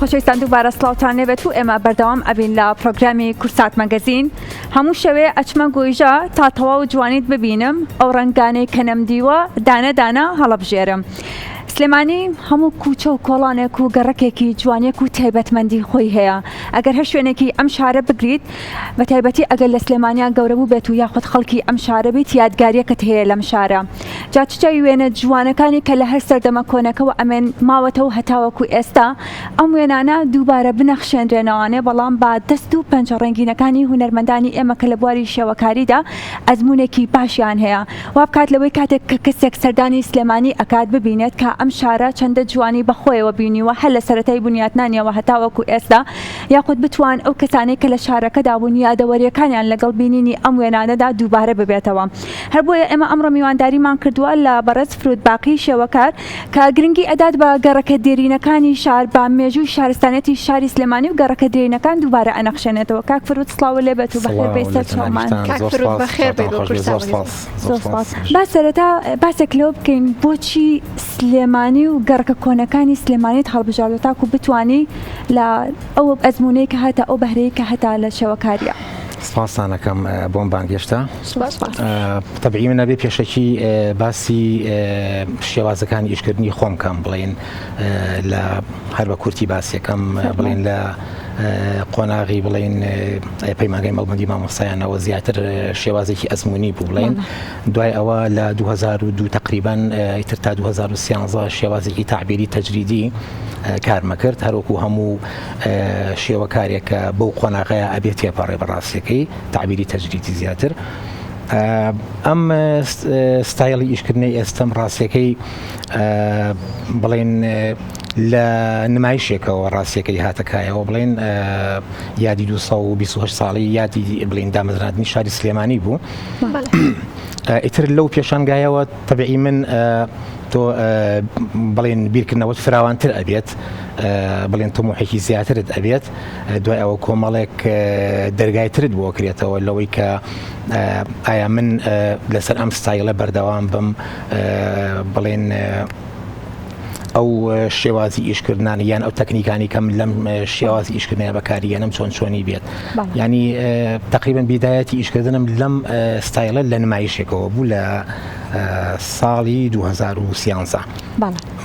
خۆشەویستان دووبارە سڵاوتان لێبێت و ئێمە بەردەوام ئەبین لە پرۆگرامی کورسات مەگەزین هەموو شەوێ ئەچمە گۆیژە تا تەواو جوانیت ببینم ئەو ڕەنگانەی کە نەمدیوە دانە دانە هەڵەبژێرم. سلێمانی هەموو کوچە و کۆڵانێک و گەڕەکێکی جوانیەک و تایبەتمەندی خۆی هەیە ئەگەر هەر شوێنێکی ئەم شارە بگریت بە تایبەتی ئەگەر لە سلێمانیا گەورە بوو بێت و یاخود خەڵکی ئەم شارە بیت یادگاریەکەت هەیە لەم شارە جا چ جای وێنە جوانەکانی کە لە هەر سەردەمە کۆنەکەوە ئەمێن ماوەتەوە هەتاوەکو ئێستا ئەم وێنانە دووبارە بنەخشێنرێنەوانێ بەڵام بە دەست و پەنجە ڕەنگینەکانی هونەرمەندانی ئێمە کە لە بواری شێوەکاریدا ئەزموونێکی باشیان هەیە وا بکات لەوەی کاتێک کە کەسێک سەردانی سلێمانی ئەکات ببینێت کە ئەم شارە چەندە جوانی بەخۆیەوە بینیوە هەر لە سەرەتای بنیاتنانیەوە هەتاوەکو ئێستا یاخود بتوان ئەو کەسانەی کە لە شارەکەدا بوون یادەوەریەکانیان لەگەڵ بینینی ئەم وێنانەدا دووبارە ببێتەوە. هەر بۆیە ئێمە ئەمڕۆ میوانداریمان کردووە لە بەڕێز فرود باقی شێوەکار کە گرنگی ئەدات بە گەڕەکە دێرینەکانی شار بە مێژووی شارستانیەتی شاری سلێمانی و گەڕەکە دێرینەکان دووبارە ئەنەخشێنێتەوە. کاک فرود سڵاوو لێ بێت و بەخێر بێی سەر چاومان. کاک فرود بەخێر بێی بۆ کوردستان مەگەزین. زۆر سپاس. با سەرەتا باسێک لەوە بکەین بۆچی سلێمانی و گەڕەکە کۆنەکانی سلێمانیت هەڵبژاردووە تاکو بتوانی لە ئەو ئەزموونەی کە هەتە ئەو بەهرەی کە هەتە لە شێوەکاریە. سپاستان ئەکەم بۆم بانگێشتە. تەبعی من ئەبێ پێشەکی باسی شێوازەکانی ئیشکردنی خۆم کەم بڵێن لە هەر بە کورتی باسیەکەم بڵێن لە قۆناغی بڵێن پەیمانگای مەڵبندی مامۆستایانەوە زیاتر شێوازێکی ئەزمموی بوو بڵێن دوای ئەوە لە 2002 تقریبان ئیتر تا 2013 شێوازێکی تعبیری تەجریدی کارمە کرد هەروەکو هەموو شێوەکارێک کە بەو قۆناغەیە ئەبێت تێپەڕێ بە ڕاستیەکەی تعبیری تەجریدی زیاتر ئەم ستایلی ئیشکردنەی ئێستم ڕاستیەکەی بڵێن لە نمایشێکەوە ڕاستیەکەی هاتەکایەوە بڵێن یادی 228 ساڵی یادی بڵین دامەزراندنی شاری سلێمانی بوو ئیتر لەو پێشانگایەوە تەبعی من تۆ بڵێن بیرکردنەوەت فراوانتر ئەبێت بڵێن تموحێکی زیاترت ئەبێت دوای ئەوە کۆمەڵێک دەرگای ترت بۆ کرێتەوە لەوەی کە ئایا من لەسەر ئەم ستایلە بەردەوام بم بڵێن ئەو شێوازی ئیشکردنان یان ئەو تەکنیکانی کەم لەم شێوازی ئیشکردنە بەکاریێنم چۆن چۆنی بێت ینی تقریبا بیدایەتی ئیشکردنم لەم ستایلە لە نمایشێکەوە بوو لە ساڵی 2013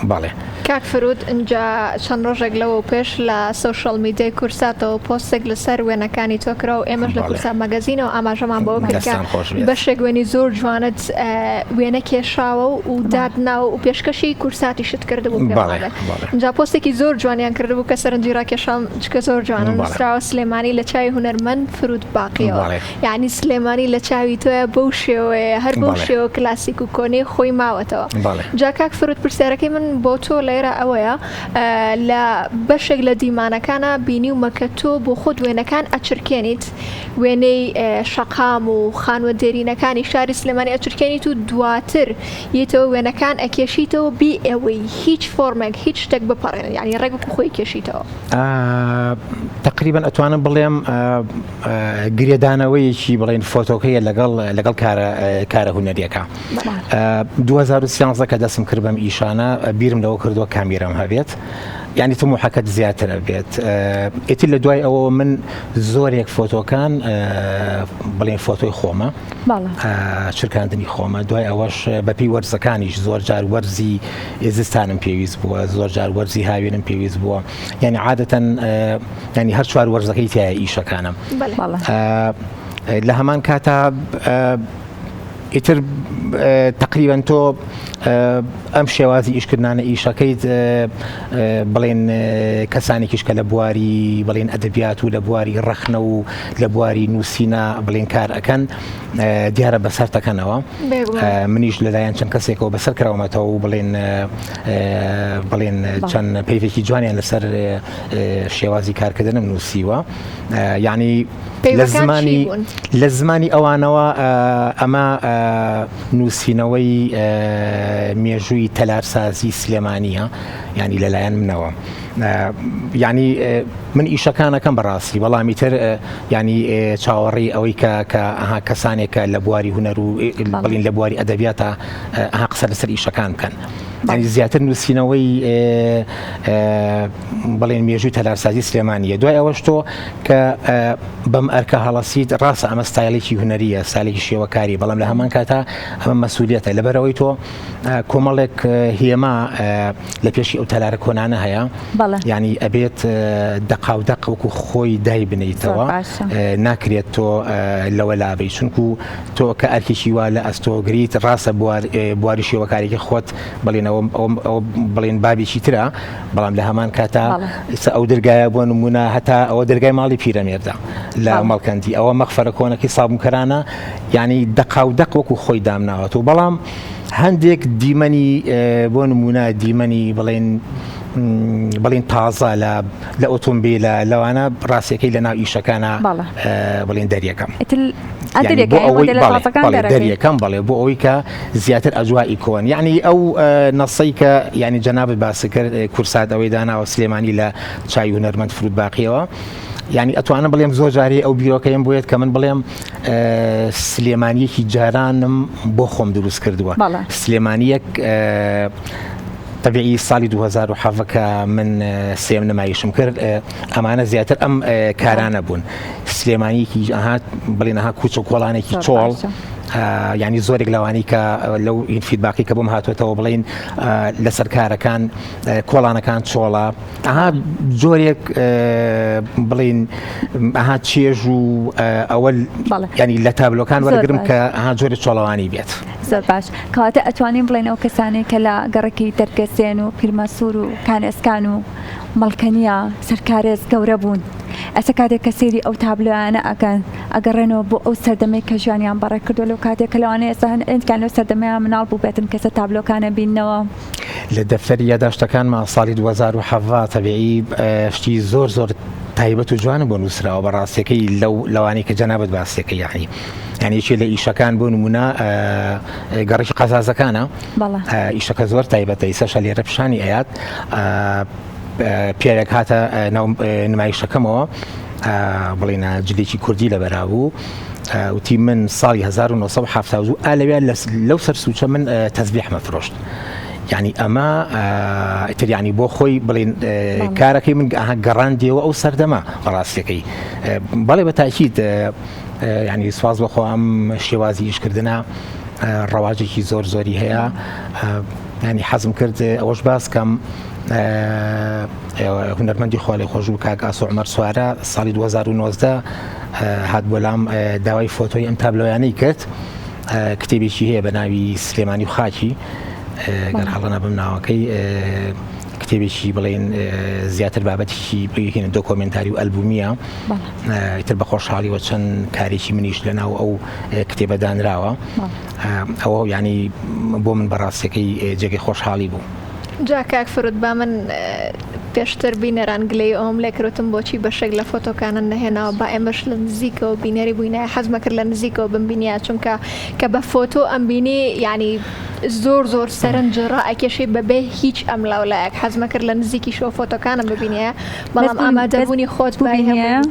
بەڵێ. کاک فرود ئینجا چەند ڕۆژێک لەوەو پێش لە سۆشیاڵ میدیای کوردساتەوە پۆستێک لەسەر وێنەکانی تۆ کرا و ئێمەش لە کوردسات مەگەزینەوە ئاماژەمان بەوە کرد کە بەشێک وێنەی زۆر جوانت وێنە کێشاوە و دادناوە و پێشکەشی کوردساتیشت کردبوو پێم وابێ ئینجا پۆستێکی زۆر جوانیان کردبوو کە سەرنجی ڕاکێشام چکە زۆر جوانە نووسراوە سلێمانی لە چاوی هونەرمەند فرود باقیەوە یانی سلێمانی لە چاوی تۆیە بەو شێوەیە هەر بەو شێوە کلاسیک و کۆنەی خۆی ماوەتەوە جا کاک فرود پرسیارەکەی من بۆ تۆ لێرە ئەوەیە لە بەشێک لە دیمانەکانە بینیومە کە تۆ بۆ خۆت وێنەکان ئەچرکێنیت وێنەی شەقام و خانوە دێرینەکانی شاری سلێمانی ئەچرکێنیت و دواتر یتەوە وێنەکان ئەکێشیتەوە بی ئەوەی هیچ فۆرمێک هیچ شتێک بپەڕێنێت یعنی ڕێک وەکو خۆی کێشیتەوە. تقریبا ئەتوانم بڵێم گرێدانەوەیەکی بڵێن فۆتۆکەیە لەگەڵ لەگەڵ کارە هونەریەکە 2013 کە دەستم کرد بەم ئیشانە بیرم لەوە کردووە کامیرەم هەبێت ینی تموحەکەت زیاترە بێت ئیتر لە دوای ئەوە من زۆرێک فۆتۆکان بڵێن فۆتۆی خۆمە چرکاندنی خۆمە دوای ئەوەش بەپی وەرزەکانیش زۆر جار وەرزی زستانم پێویست بووە زۆر جار وەرزی هاوێنم پێویست بووە یعنی عادەتەن ینی هەر چوار وەرزەکەی تایە ئیشەکانم لە هەمان کاتا ئیتر تقریبان تۆ ئەم شێوازی ئیشکردانە ئیشەکەیت بڵێن کەسانێکیش کە لە بواری بڵێن ئەدەبیات و لە بواری ڕەخنە و لە بواری نووسینە بڵێن کار ئەەکەن دیارە بەسەر تەکەنەوە منیش لەلایەن چەند کەسێکەوە بەسەر کراومەتەوە و بڵێن بڵێن چەند پەیڤێکی جوانیان لەسەر شێوازی کارکردنم نووسیوە یعنی لە زمانی لە زمانی ئەوانەوە ئەمە نووسینەوەی مێژووی تەلارسازی سلێمانیە ینی لەلایەن منەوە ینی من ئیشەکانەکەم بەڕاستی بەڵامی تر ینی چاوەڕێی ئەوەی کە کە ئەها کەسانێکە لە بواری هونەر و بڵین لە بواری ئەدەبیاتە ئەها قسە لەسەر ئیشەکان بکەن. ینی زیاتر نووسینەوەی بڵێن مێژووی تەلارسازی سلێمانیە دوای ئەوەش تۆ کە بەم ئەرکە هەڵەسیت ڕاستە ئەمە ستایلێکی هونەریە ستایلێکی شێوەکاری بەڵام لە هەمان کاتا ئەمە مەسولیەتە لەبەرەوەی تۆ کۆمەڵێک هێما لە پێشی ئەو تەلارە کۆنانە هەیە ینی ئەبێت دەقا و دەق وەکو خۆی دای بنیتەوە ناکرێت تۆ لەوە لابی چونکو تۆ کە ئەرکێکی وا لە ئەستۆگریت ڕاستە بوار بواری شێوەکارێکی خۆت بڵێنەوە بڵێن بابێکی ترە بەڵام لە هەمان کاتا ئیستا ئەو دەرگایە بۆ نمونە هەتا ئەوە دەرگای ماڵی پیرەمێردە لە مەڵکەندی ئەوە مەخفەرە کۆنەکەی سابونکەرانە یعنی دەقا و دەق وەکو خۆی دامناوەتەوە بەڵام هەندێک دیمەنی بۆ نمونە دیمەنی بڵێن بڵین تازە لە لە ئۆتۆمبیلە لەوانە ڕاستەکەی لە ناو ئیشەکانە بڵێن دەریەکەم دەریەکەم بەڵێ بۆ ئەوەی کە زیاتر ئەجوائی کۆن یعنی ئەو نەسەی کە یعنی جەنابت باس کرد کورسات ئەوەی داناوە سلێمانی لە چای هونەرمەند فرود باقیەوە یعنی ئەتوانم بڵێم زۆر جارێ ئەو بیرۆکەیم بۆیەت کە من بڵێم سلێمانیەکی جارانم بۆ خۆم دروست کردووە سلێمانیەک تەبیعی ساڵی 2017 کە من سێم نمایشم کرد ئەمانە زیاتر ئەم کارانە بوون سلێمانیەکی ئەها بڵێن ئەها کوچە و کۆڵانێکی چۆڵ ینی زۆرێک لەوانی کە لەو feedback ی کە بۆم هاتوێتەوە بڵین لەسەر کارەکان کۆڵانەکان چۆڵە ئەها جۆرێک بڵین ئەها چێژ و ئەوە ینی لە تابلۆکان وەرگرم کە ئەها جۆری چۆڵەوانی بێت. زۆر باش کەواتە ئەتوانین بڵێن ئەو کەسانەی کە لە گەڕەکی دەرگەسێن و پیرمەسوور و کانێسکان و مەڵکەنییە سەرکارێز گەورە بوون ئێستا کاتێک کە سەیری ئەو تابلۆیانە ئەکەن ئەگەڕێنەوە بۆ ئەو سەردەمەی کە ژیانیان بەڕێ کردووە لەو کاتێک کە لەوانەیە ئێستا هەندێکیان لەو سەردەمەیان مناڵ بووبێتن کە ئێستا تابلۆکانە بیننەوە. لە دەفتەری یاداشتەکانما ساڵی 2017 تەبیعی شتی زۆر زۆر تایبەت و جوانم بۆ نووسراوە بە ڕاستیەکەی لەو لەوانەی کە جەنابت باسیەکەی یعنی یعنی یەکێ لە ئیشەکان بۆ نمونە گەڕەکی قەزازەکانە ئیشەکە زۆر تایبەتە ئیسەشە لێرە پیشانی ئەیات پیاوێک هاتە ناو نمایشەکەمەوە بڵینە جلێکی کوردی لەبەرا بوو وتی من ساڵی 1970 ئا لەوێ لەو سەر سوچە من تەزبیحمە فرۆشت. یعنی ئەمە ئیتر ینی بۆ خۆی بڵین کارەکەی من گەڕاندیەوە ئەو سەردەمە بەڕاستەکەی بەڵێ بە تاکیید ینی سواز بەخۆ ئەم شێوازی ئیشکردە ڕەواجێکی زۆر زۆری هەیە ینی حەزم کرد ئەوەش باس کەم هونەرمەندی خوا لێ خۆش بوو کاک ئاسۆ عومەر سوارە ساڵی 2019 هات بۆ لام داوای فۆتۆی ئەم تابلۆیانەی کرد کتێبێکی هەیە بە ناوی سلێمانی و خاکی گەر هەڵە نەبم ناوەکەی کتێبێکی بڵێن زیاتر بابەتێکی بهێنە دۆکۆمنتاری و ئەلبومیە ئیتر بە خۆشحاڵیەوە چەند کارێکی منیش لە ناو ئەو کتێبە دانراوە ئەوە ینی بۆ من بەڕاستەکەی جێگەی خۆشحاڵی بوو. جا کاک فرود با من پێشتر بینەران گلەیی ئەوەم لێ کرد وتم بۆچی بەشێک لە فۆتۆکانت نەهێناوە با ئێمەش لە نزیکەوە بینەری بووینایە حەزمە کرد لە نزیکەوە بمبینیایە چونکە کە بە فۆتۆ ئەمبینی یانی زۆر زۆر سەرنج ڕائەکێشی بەبێ هیچ ئەملاولایەک حەزمە کرد لە نزیکیشەوە فۆتۆکانم ببینیایە بەڵام ئامادەبوونی خۆت ببینیایە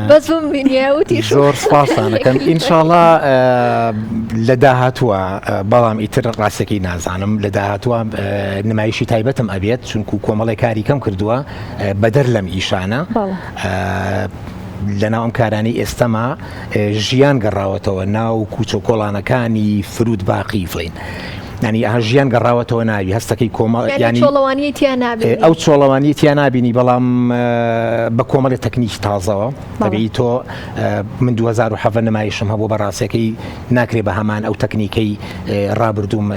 بەس بمبینیایە وتیش زۆر سپاسانەکەم ئینشاڵا لە داهاتووە بەڵام ئیتر ڕاستەکەی نازانم لە داهاتووە نمایشی تایبەتم ئەبێت چونکو کۆمەڵی کاری کەم کردووە بەدەر لەم ئیشانە لەناو ئەم کارانی ئێستەما ژیان گەڕاوەتەوە ناو کوچە کۆڵانەکانی فرود باقی فڵین ینی ئەها ژیان گەڕاوەتەوە ناوی هەستەکەی کۆمەڵ ینی چۆڵەوانی تیا نابینی ئەو چۆڵەوانی تیا نابینی بەڵام بە کۆمەڵی تەکنیکی تازەوە تەبیعی تۆ من 2017 نمایشم هەبوو بە ڕاستەکەی ناکرێ بە هەمان ئەو تەکنیکەی ڕابردووم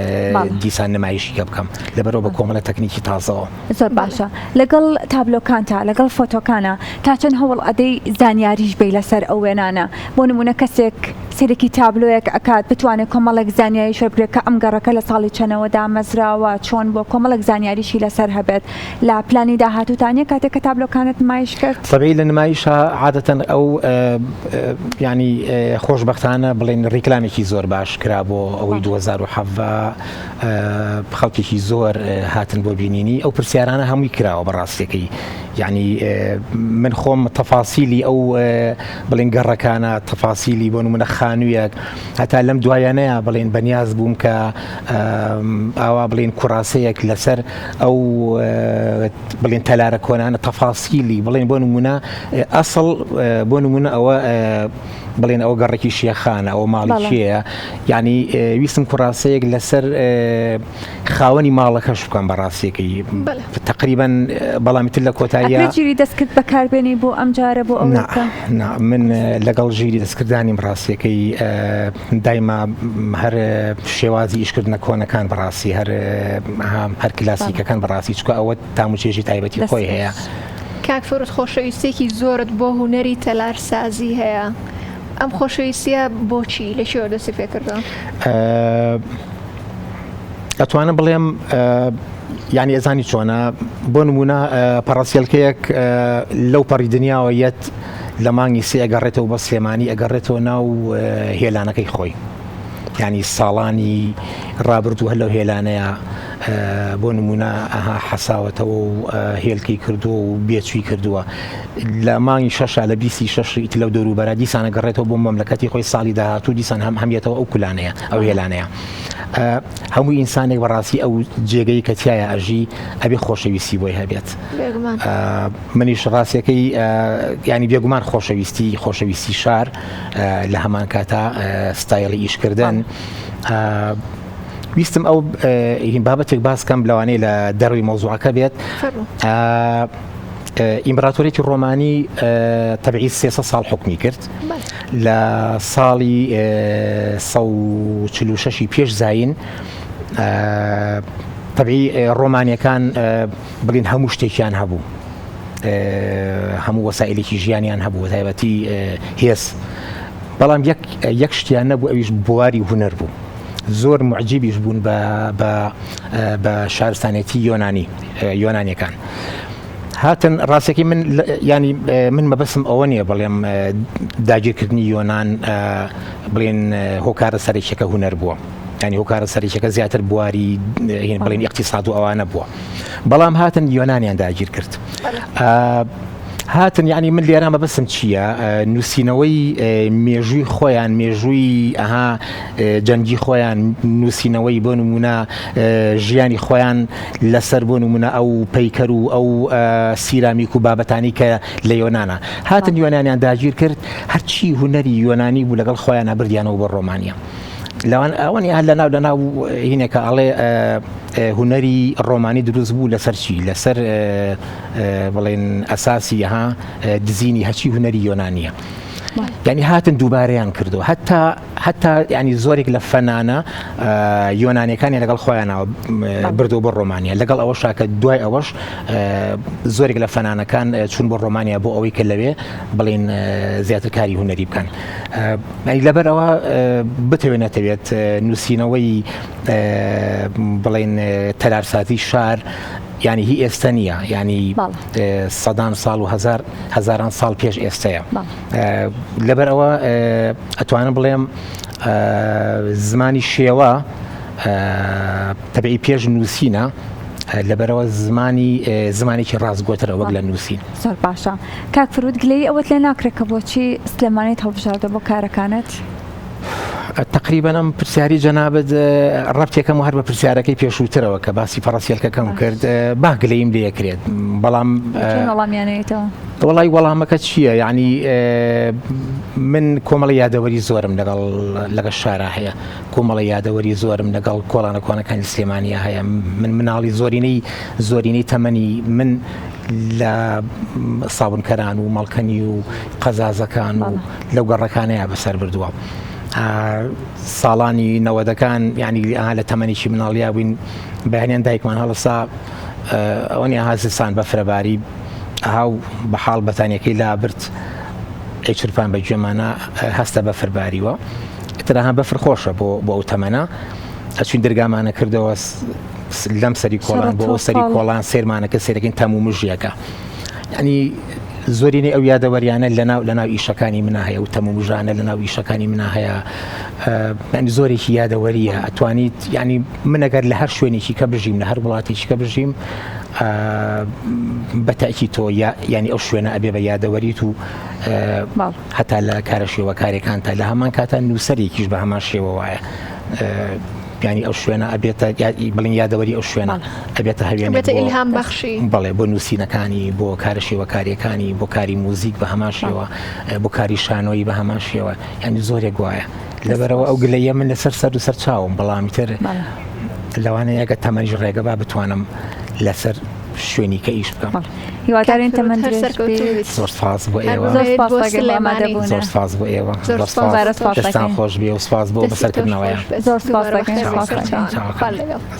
دیسان نمایشی کە بکەم لەبەرەوە بە کۆمەڵە تەکنیکی تازەوە. زۆر باشە لەگەڵ تابلۆکانتا لەگەڵ فۆتۆکانا تا چەند هەوڵ ئەدەی زانیاریش بەی لەسەر ئەو وێنانە بۆ نمونە کەسێک سەیرێکی تابلۆیەک ئەکات بتوانێت کۆمەڵێک زانیاریش وەربگرێت کە ئەم گەڕەکە لە ساڵی چەنەوە دامەزراوە چۆن بووە کۆمەڵێک زانیاریشی لەسەر هەبێت لە پلانی داهاتووتا نیە کاتێک کە تابلۆکانت نمایش کرد؟ تەبعی لە نمایشا عادەتەن ئەو یانی خۆشبەختانە بڵێن ڕیکلامێکی زۆر باش کرا بۆ ئەوەی 2017 خەڵکێکی زۆر هاتن بۆ بینینی ئەو پرسیارانە هەمووی کراوە بە ڕاستیەکەی. یعنی من خۆم تەفاسیلی ئەو بڵین گەڕەکانە تەفاسیلی بۆ نمونە خانوویەک هەتا لەم دوایانەیە بڵین بەنیاز بووم کە ئاوا بڵین کوڕاسەیەک لەسەر ئەو بڵین تەلارە کۆنانە تەفاسیلی بڵین بۆ نمونە ئەسڵ بۆ نمونە ئەوە بڵێن ئەوە گەڕێکی شێخانە ئەوە ماڵی کێیە یعنی ویستم کوڕاسەیەک لەسەر خاوەنی ماڵەکەش بکەم بەڕاستیەکەی تقریبا بەڵامی تر لە کۆتاییە ژیری دەستکرد بەکاربێنی بۆ ئەم جارە بۆ ئەو من لەگەڵ ژیری دەستکردانیم ڕاستیەکەی دایما هەر شێوازی ئیشکردنە کۆنەکان بەڕاستی هەر هەر کلاسیکەکان بەڕاستی چکە ئەوە تاموچێژی تایبەتی خۆی هەیە. کاک فەرود خۆشەویستیەکی زۆرت بۆ هونەری تەلارسازی هەیە ئەم خۆشەویستیە بۆچی لە کوێوە دەستی پێکردووە؟ ئەتوانم بڵێم یعنی ئەزانی چۆنە بۆ نمونە پەڕەسێلکەیەک لەو پەڕی دنیاوە یەت لە مانگی سێ ئەگەڕێتەوە بە سلێمانی ئەگەڕێتەوە ناو هێلانەکەی خۆی ینی ساڵانی ڕابردوو هەر لەو هێلانەیە بۆ نمونە ئەها حەساوەتەوە و هێلکەی کردووە و بێچوی کردووە لە مانگی شەشا لە بیستی شەشی ئیتر لەو دەوروبەرە دیسان ئەگەڕێتەوە بۆ مەملەکەتی خۆی ساڵی داهاتوو دیسان هەم هەمیەتەوە ئەو کولانەیە ئەو هێلانەیە هەموو ئینسانێک بەڕاستی ئەو جێگەی کە تایە ئەژی ئەبێ خۆشەویستی بۆی هەبێت منیش ڕاستەکەی ینی بێگومان خۆشەویستی خۆشەویستی شار لە هەمان کاتا ستایلی ئیشکردن ویستم ئەو بابەتێک باس کەم لەوانەیە لە دەروی مەوزوعەکە بێت ئیمپراتۆریەتی ڕۆمانی تەبعی 300 ساڵ حکومی کرد لە ساڵی 1946 پێش زین تەبعی ڕۆمانیەکان بڵین هەموو شتێکیان هەبوو هەموو وەسائلێکی ژیانیان هەبوو تایبەتی هێز بەڵام یەک یەک شتیان نەبوو ئەویش بواری هونەر بوو زۆر معجیبیش بوون بە بە بە شارستانێتی یۆنانی یۆنانیەکان هاتن ڕاستەکەی من ینی من مەبەسم ئەوە نییە بڵێم داگیرکردنی یۆنان بڵێن هۆکارە سەرەکیەکە هونەر بووە ینی هۆکارە سەرەکیەکە زیاتر بواری بڵێن اقتصاد و ئەوانە بووە بەڵام هاتن یۆنانیان داگیر کرد هاتن یانی من لێرە مەبەستم چییە نووسینەوەی مێژووی خۆیان مێژووی ئەها جەنگی خۆیان نووسینەوەی بۆ نمونە ژیانی خۆیان لەسەر بۆ نمونە ئەو پەیکەر و ئەو سیرامیک و بابەتانی کە لە یۆناە هاتن یۆنانیان داگیر کرد هەرچی هونەری یۆنانی بوو لەگەڵ خۆیان بردیانەوە بۆ ڕۆمانیا لەوان ئەوەنی هەر لەناو لەناو هینێکە ئەڵێ هونەری ڕۆمانی دروست بوو لەسەر چی لەسەر بڵێن ئەساسی ها دزینی هەچی هونەری یۆنانیە یعنی هاتن دووبارەیان کردو هەتا هەتا ینی زۆرێک لە فەنانە یۆنانەکانی لەگەڵ خۆیانەوە بردو بۆ ڕۆمانیا لەگەڵ ئەوە شاکە دوای ئەوەش زۆرێک لە فەنانەکان چون بۆ ڕۆمانیا بۆ ئەوەی کە لەوێ بڵین زیاتر کاری هونەری بکەن لەبەر ئەوە بتەوێت نەتەوێت نووسینەوەی بڵین تەلارسازی شار یانی هی ئێستە نییە یانی سەدان ساڵ و هزار هزاران ساڵ پێش ئێستەیە لەبەر ئەوە ئەتوانم بڵێم زمانی شێوە تەبعی پێش نووسینە لەبەرەوە زمانی زمانێکی ڕاستگۆترە وەک لە نووسین زۆر باشە کاک فرود گلەیی ئەوەت لێ ناکرێت کە بۆچی سلێمانیت هەڵبژاردە بۆ کارەکانت؟ تەقریبەن ئەم پرسیاری جەنابت ڕەبتێکەم و هەر بە پرسیارەکەی پێشووترەوە کە باسی پەڕەسیەلکەکەم کرد با گلەیم لێکرێت بەڵام وەڵامیانەیەتەوە وەڵی وەڵامەکە چییە یعنی من کۆمەڵی یادەوەری زۆرم لەگەڵ لەگە شارا هەیە کۆمەڵی یادەوەری زۆرم لەگەڵ کۆڵانە کۆنەکانی سلێمانیا هەیە من مناڵی زۆرینەی زۆرینەی تەمەنی من لە سابونکەران و مەڵکەنی و قەزازەکان و لەو گەڕەکانەیە بەسەر بردووە. ساڵانی نەوەدەکان ینی لە تەمەنێکی مناڵیا بووین بەیانیان دایکمان هەڵسا ئەوەنی ئەها زستان بە فرەباری ئەها و بە حاڵ بەتانیەکەی لابرد ئەیچرپان بە گوێمانە هەستە بە فرباریوە ترەها بەفر خۆشە بۆ بۆ ئەو تەمەنە ئەچین دەرگامانە کردەوە لەم سەری کۆڵان بۆ ئەو سەری کۆڵان سێرمانەکە سێرەکەین تەم و مژیەکە ینی زۆرینەی ئەو یادەوەریانە لەناو لەناو ئیشەکانی منا هەیە و تەمومژانە لەناو ئیشەکانی منا هەیە ینی زۆرێکی یادەوەریە ئەتوانیت ینی من ئەگەر لە هەر شوێنێکی کە بژیم لە هەر وڵاتێکی کە بژیم بە تاکی تۆ ینی ئەو شوێنە ئەبێ بە یادەوەریت و هەتا لە کارە شێوەکارەکان تا لە هەمان کاتە نووسەرێکیش بە هەمان شێوە وایە ینی ئەو شوێنە ئەبێتە بڵین یادەوەری ئەو شوێنە ئەبێتە هەوێنێک بێتە ئیلهام بەخشی بەڵێ بۆ نووسینەکانی بۆ کارە شێوەکاریەکانی بۆ کاری موزیک بە هەمان شێوە بۆ کاری شانۆیی بە هەمان شێوە ینی زۆرێک وایە لەبەرەوە ئەو گلەیە من لەسەر سەر و سەر چاوم بەڵامی تر لەوانەیە ئەگەر تەمەنیش ڕێگە با بتوانم لەسەر شوێنی کە ئیش بکەم. هیوادارین تەمەن درێژ سەرکەوتوو بیت. زۆر سپاس بۆ ئێوە. زۆر سپاس دەکەین بۆ ئامادەبوونە. زۆر سپاس بۆ ئێوە. زۆر سپاس. دەستان خۆش بێ و سپاس بۆ بەسەرکردنەوەیان. زۆر سپاس دەکەین. سپاس دەکەین.